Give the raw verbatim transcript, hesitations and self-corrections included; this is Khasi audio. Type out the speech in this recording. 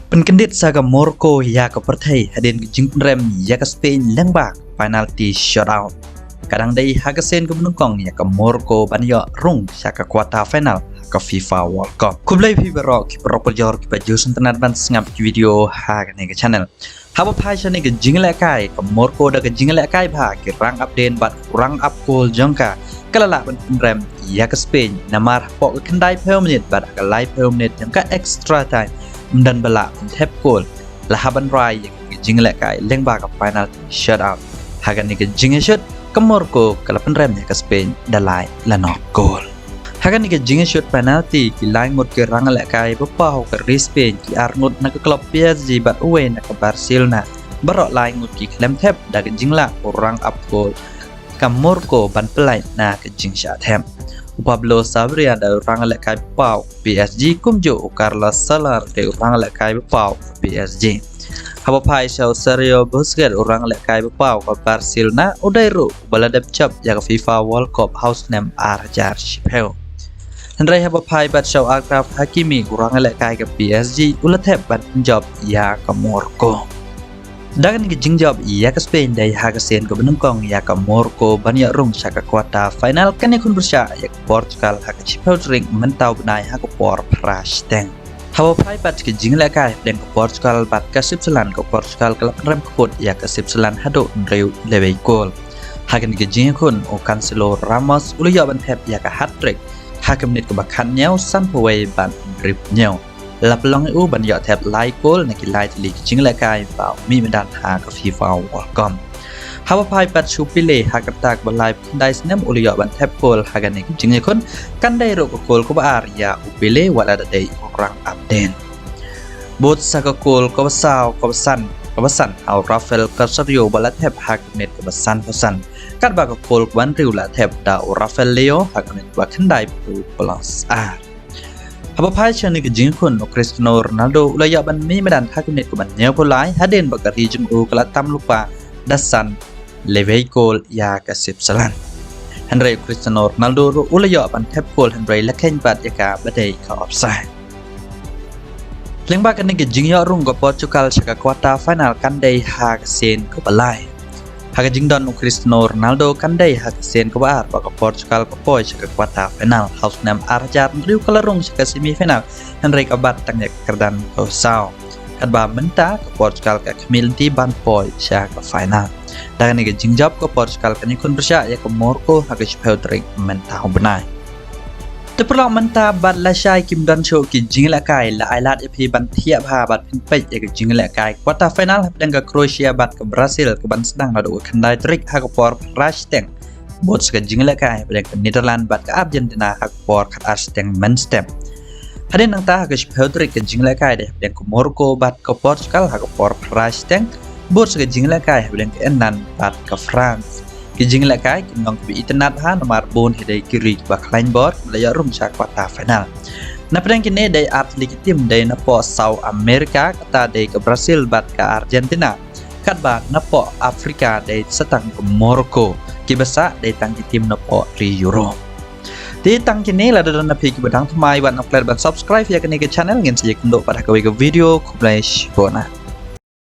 Pynkyndit sa ka Morocco ïa ka pyrthei hadien ka jingpynrem ïa ka Spain lyngba ka penalty shootout. Ka dang dei ha ka sien kaba nyngkong ïa ka Morocco ban ïoh rung sha ka quarter final ha ka FIFA World Cup. Khublei phi baroh ki paralok parajor kiba ju sngewtynnat ban sngap ki video ha kane ka channel. Haba phai sha kane ka jinglehkai, ka Morocco da ka jinglehkai bha, ki rang ap dien bad u rang ap kol jong ka, ka la lah ban pynrem ïa ka Spain namar hapoh ka khyndaiphew minit bad ha ka laiphew minit jong ka extra time ym don ba lah ban thep kol. La hap ban rai ïa ka jinglehkai lyngba ka penalty shootout. Ha kane ka jingïashut, ka Morocco ka la pynrem ïa ka Spain da lai la nod kol. Ha kane ka jingïashut penalty, ki lai ngut ki rang lehkai ba paw ka ri Spain, ki ar ngut na ka club P S G bad uwei na ka Barcelona, baroh lai ngut ki khlem thep. Da ka jinglah u rang ap kol ka Morocco ban pynlait na ka jingshah thep. U Pablo Sarabia da u rang lehkai ba paw P S G, kumjuh u Carlos Soler da u rang lehkai ba paw P S G. Haba phai sha u Sergio Busquets, u rang lehkai ba paw ka Barcelona, u dei ruh uba la dep jop ïa ka FIFA World Cup ha u snem ar hajar shiphew. Hynrei haba phai pat sha u Achraf Hakimi, u rang lehkai ka P S G, u la thep ban pynjop ïa ka Morocco. Da kane ka jingjop ïa ka Spain dei ha ka sien kaba nyngkong ïa ka Morocco ban ïoh rung sha ka quarter final, kan ïakhun pyrshah ïa ka Portugal ha ka shiphew tarik mynta u bnai ha ka por phra shiteng. Haba phai pat ka jinglehkai hapdeng ka Portugal bad ka Switzerland, ka Portugal ka la pynrem kput ïa ka Switzerland haduh hynriew lewei kol. Ha kane ka jingïakhun, u Cancelo Ramos u la ïoh ban thep ïa ka hat-trick ha ka minit kaba khathynñiew, sanphew wei bad hynriewphew hynñiew. La pynlong ïa u ban ïoh thep lai kol na ki lai tylli ki jinglehkai ba u mih madan ha ka FIFA World Cup. Haba phai pat sha u Pele, ha ka rta kaba lai khyndai snem u la ïoh ban thep kol ha kane ka jingïakhun, kan dei ruh ka kol kaba ar ïa u Pele wat la da dei u rang ap dien. Bud sa ka kol kaba saw, kaba san, kaba san ha u Rafael Osorio ba la thep ha ka minit kaba sanphew san. Katba ka kol kaba hynriew la thep da u Rafael Leao ha ka minit kaba khyndaiphew plus ar. Haba phai sha kane ka jingïakhun, u Cristiano Ronaldo u la ïoh ban mih madan ha ka minit kaba hynñiewphew lai hadien ba ka ri jong u ka la tam lypa da san lewei kol ïa ka Switzerland. Hynrei u Cristiano Ronaldo ruh u la ïoh ban thep kol hynrei la kheiñ pat ïa ka ba dei ka offside. Lyngba kane ka jingïoh rung ka Portugal sha ka quarter final kan dei ha ka sien kaba lai. Ha ka jingdon u Cristiano Ronaldo kan dei ha ka sien kaba ar ba ka Portugal ka poi sha ka quarter final. Ha u snem ar hajar hynriew ka la rung sha ka semi final, hynrei ka bat tang ïa ka kyrdan kaba saw. Katba mynta ka Portugal ka khmih lynti ban poi sha ka final. Da kane ka jingjop ka Portugal kan ïakhun pyrshah ïa ka Morocco ha ka shiphew tarik mynta u bnai. Te paralok, mynta bad lashai kim don shuh ki jinglehkai, la ai lad ïa phi ban thiah bha bad phin peit ïa ka jinglehkai quarter final hapdeng ka Croatia bad ka Brazil kaban sdang naduh ka khyndai tarik ha ka por phra shiteng. Bud sa ka jinglehkai hapdeng ka Netherlands bad ka Argentina ha ka por khatar shiteng mynstep. Hadien nangta ha ka shiphew tarik ka jinglehkai dei hapdeng ka Morocco bad ka Portugal ha ka por phra shiteng. Bud sa ka jinglehkai hapdeng ka England bad ka France. Ki jinglehkai kim long kiba itynnad bha namar bun hi dei ki ri kiba khlaiñ bor kiba la ïoh rung sha quarter final. Napdeng kine dei ar tylli ki tim, dei napoh South America, kata dei ka Brazil bad ka Argentina. Katba napoh Africa dei sa tang ka Morocco, kiba sah dei tang ki tim napoh ri Europe. Te tang kine, lada don na phi kiba dang thymmai wat nang klet ban subscribe ïa kane ka channel, ngin sa ïakynduh pat ha kawei ka video. Khublei shibun.